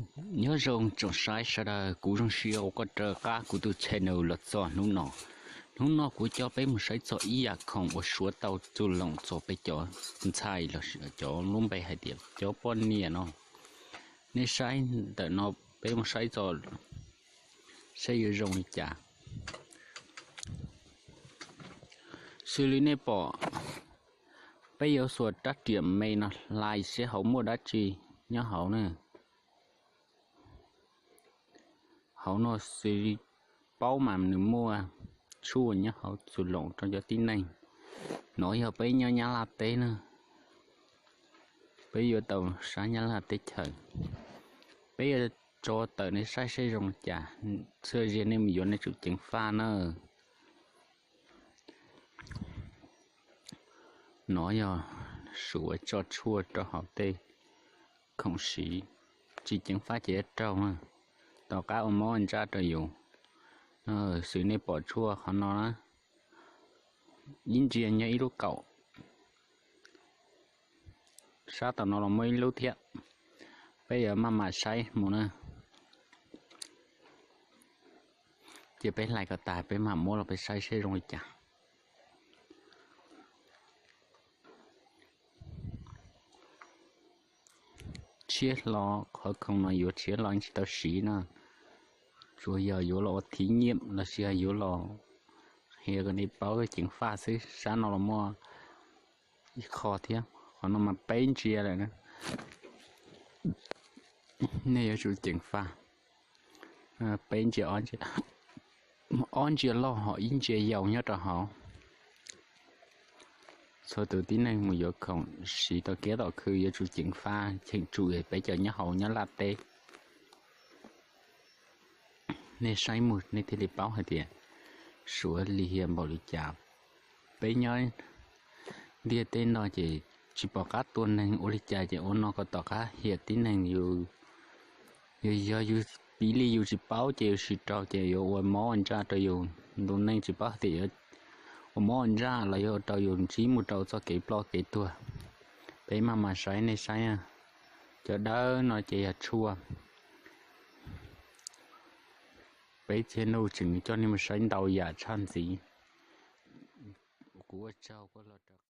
Nyob zoo tsoom saib sawv daws, kuv zoo siab uas koj raws qab kuv tus channel los txog hnub no. Hnub no kuv coj peb mus saib txog ib yam khoom uas suav tau txuj loom txog peb cov ntxhais los cov lub npe hais tias cov poj niam no. Nej saib ntawm no, peb mus saib txog saib yuav zoo li cas. Xws li nej pom, peb yuav xuas rab riam me no hlais seb hauv muaj dab tsi nyob hauv na. Hauv no xws li paub mas nws muaj tshuaj nyob hauv txuj loom rau cov tib neeg. Nov yog peb nyob Nyab Laj teb na, peb yuav tau sab Nyab Laj teb chaws. Peb yuav tso tawm nej saib seb zoo li cas, txhua zaus nej mus yuav nej tsum ceev faj na. Nov yog suav tso tshuaj rau hauv tej khoom siv, tsis ceev faj ces yuav raug na, tom qab ua mob ntsaj rau yus. Xws nej pom tshuaj qhov no na, ib ntsia nyob ib lub kaum, sab tom no los muaj ib lub thiab. Peb yuav maj mam saib mus na. Ces peb hlais kom tas peb mam muab los peb saib seb zoo li cas. Tshiab hlo, qhov khoom no yuav tshiab hlo tsis tau siv na, tsuas yog yuav los ua thib nyiam los sis yog yuav los qhia kom nej paub ceev faj xwb. Sab no los muaj ib qho thiab, qhov no mas peb ntsia lawm na. Nej yuav tsum ceev faj. Peb ntsia, ob ntsia loj hos ib ntsia yau nyob rau hauv. Txhua tus tib neeg mus yuav khoom siv tom kiab tom khw yuav tsum ceev faj, cheem tsum peb cov nyob hauv Nyab Laj teb. Nej saib mus nej thiaj li paub hais tias suav lim hiam npaum li cas. Peb nyob ntiaj teb no ces tsis pom qab tua neeg ua li cas ces ua no kom tom qab hiam tib neeg. Yus, yog yus piv li yus tsis paub ces yus sim raug ces yuav ua mob ua ntsaj rau yus. Tus neeg tsis paub tias yuav ua mob ua ntsaj los yuav ua rau yus ntsib mus rau txoj kev ploj kev tuag. Peb maj mam saib nej saib, cov dawb no ces yog tshuaj. Peb txhia nuj tseem coj nej mus saib ntau yam tshaj ntxiv. Kuv ua tsaug koj los rau